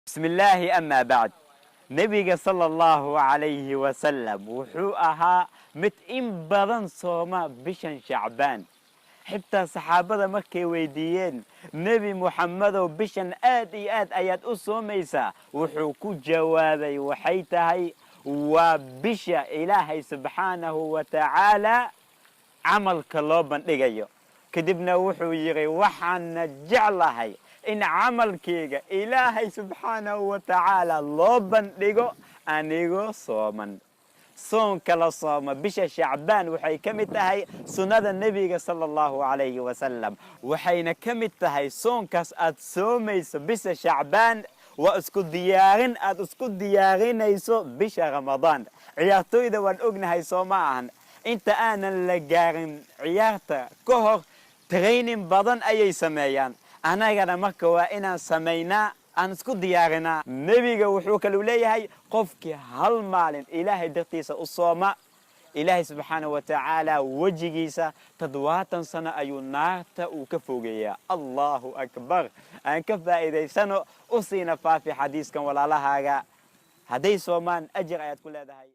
Bismillaahi, amaa bacd. Nebiga sala Allahu calayhi wasalam wuxuu ahaa mid in badan sooma bishan Shacbaan. Xitaa saxaabada markay weydiiyeen, "Nebi Muxammedow, bishan aad iyo aad ayaad u soomaysaa?" wuxuu ku jawaabay, "Waxay tahay waa bisha Ilaahay subxaanahu wa tacaala camalka loo bandhigayo." Kadibna wuxuu yidhi, "Waxaana jeclahay in camalkayga Ilaahay subxaanahu wa tacaala loo bandhigo anigoo sooman." Soonka la sooma bisha Shacbaan waxay ka mid tahay sunnada Nebiga sala Allahu calayhi wasalam, waxayna ka mid tahay soonkaas aad soomayso bisha Shacbaan waa isku diyaarin aad isku diyaarinayso bisha Ramadaan. Ciyaartooyda waan ognahay, soo ma ahan? Inta aanan la gaarin ciyaarta ka hor training badan ayay sameeyaan. Annagana marka waa inaan samaynaa, aan isku diyaarinaa. Nebiga wuxuu kaluu leeyahay, qofkii hal maalin Ilaahay dartiisa u sooma, Ilaahay subxaanahu wa tacaala wejigiisa 70 sano ayuu naarta uu ka fogeeyaa. Allahu akbar! Aan ka faa'iidaysano, u siina faafi xadiiskan walaalahaaga. Hadday soomaan, ajir ayaad ku leedahay.